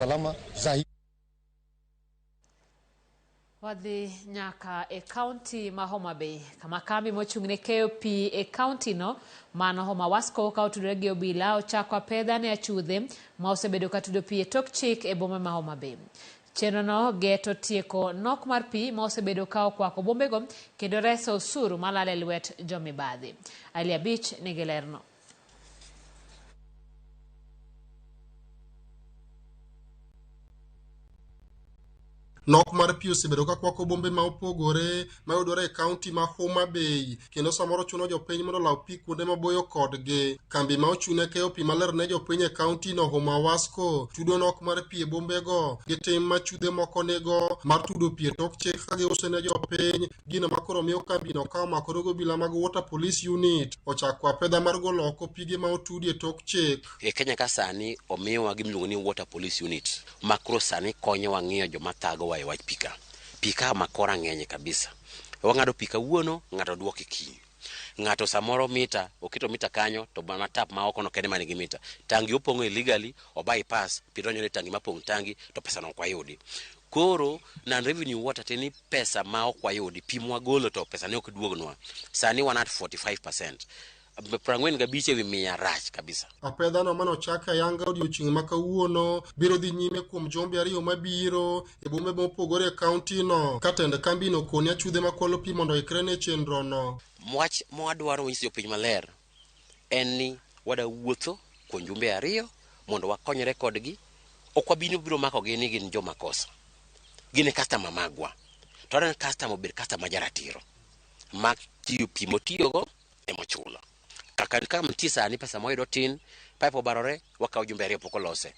Salama zaidi. Wadhi nyaka e kaunti ma Homa Bay, kama kambi mochung' ne keyo pi e kaunti no mano Homa Wasco ka otudore gi obila ochako apedha ne achudhe ma osebedo ka tudo pi e tok chik e boma ma Homa Bay. Chenro no geto tieko nok mar pi ma osebedo ka okwako bombego kendo reso osuru malal e lwet jomibadhi. Ali Abich nigi lerno. Nok mar pi osebedo ka kwako bombe ma opogore mayudore e kaunti ma Homa Bay kendo samoro chuno jopiny mondo olaw pi kuonde maboyo kodgi. Kambi ma ochung'ne keyo pi maler ne jopiny e kaunti no Homa Wasco tudo nok mar pi e bombego gi tim ma chudhe moko nigo mar tudo pi e tok chik ka giuso ne jopiny, gino ma koro miyo kambino ka omakore gi obila mag Water Police Unit ochako apedha mar golo oko pige ma otudi e tok chik. E Kenya ka sani omiwa gima iluongo ni Water Police Unit ma koro sani konyowa ng'iyo joma thagowa e wach pi ka. Pi ka makora ng'enye kabisa. Wang'ado pi kawuono, ng'ato duoke kiny. Ng'ato samoro mita, oketo mita kanyo to mana tap ma oko no kende ema nigi mita. Tangi opong'o illegally, o bypass, pi donjo e tangi mapong' tangi to pesa no ok wayudi. Koro non revenue water te ni pesa ma ok wayudi, pi mwagolo to pesa ne ok duognwa. Sani wan at 45%. 45 ewi mia rach kabisa. Apedhano mane ochak ayanga odiochieng' ma kawuono biro dhi nyime kuom jumbe ariyo mabiro e bombe mopogore e kaunti no ka tend kambino okoni achudhe makwalo pi mondo oikre ne chenro no. Wach mwadwaro nyiso jopiny maler en ni wada wuotho kuom jumbe ariyo mondo wakonyre kodgi. Ok wabi biro makogi ni gin joma kosa. Gin e customer magwa. To wadwaro ni customer obed customer ma jaratiro. Ma tiyo pi motiyogo emochulo. Kaka kaka nitie sani pesa mwayudo tin, pipe obarore, wakawo jumbe ariyo pok olose.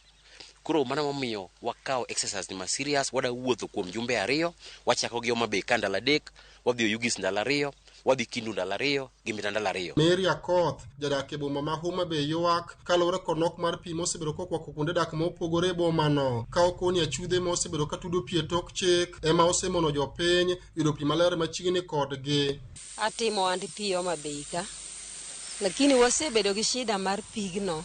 Koro mano momiyo wakawo exercise ni ma serious, wada wuotho kuom jumbe ariyo, wachako gi Homa Bay ka ndalo adek, wadhi Oyugis ndalo ariyo, wadhi Kindu ndalo ariyo, gi Mbita ndalo ariyo. Mary Akoth, jadak e boma ma Homa Bay ywak kaluwore kod nok mar pi mosebedo kokwako kuonde dak mopogore e bomano ka okoni achudhe ma osebedo ka tudo pi e tok chik ema osemono jopiny yudo pi maler machiegni kodgi. Atimo ohand pi Homa Bay ka, lakini wasebedo gi shida mar pigno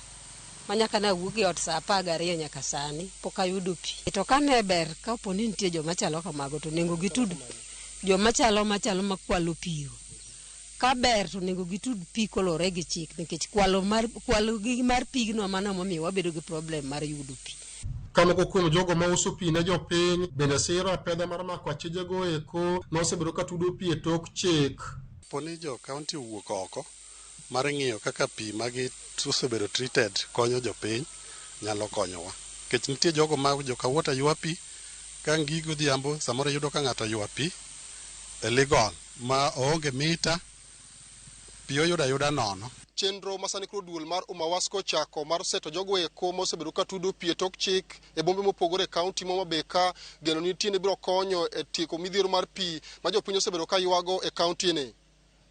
ma nyaka nawuog e ot saa 12 nyaka sani pok ayudo pi. To kane ber kapo ni nitie joma chalo kamago to onego gitud joma chalo machalo makwalo pi. Ka ber to onego gitud pi kolore gi chik nikech kwalo mar kwalo gi mar pigno mano momiyo wabedo gi problem mar yudo pi. Ka moko kuom jogo mauso pi ne jopiny bende siro apedha mar mako achijego eko ma osebedo ka tudo pi e tok chik. Poni jo kaunti owuok oko mar ng'iyo kaka pi magi osebedo treated konyo jopiny nyalo konyowa. Nikech nitie jogo ma joka water ywa pi ka ng'i godhiambo samoro iyudo ka ng'ato ywa pi e legal ma oonge mita pi oyudo ayuda nono. Chenro ma sani koro duol mar Umawasco ochako mar seto jogo eko ma osebedo ka tudo pi e tok chik e bombe mopogore e kaunti ma Homa Bay ka geno nitie ni biro konyo e tieko midhiero mar pi ma jopiny osebedo ka ywago e kaunti ni.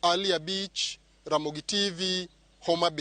Ali Abich, Ramogi TV, Homa Bay.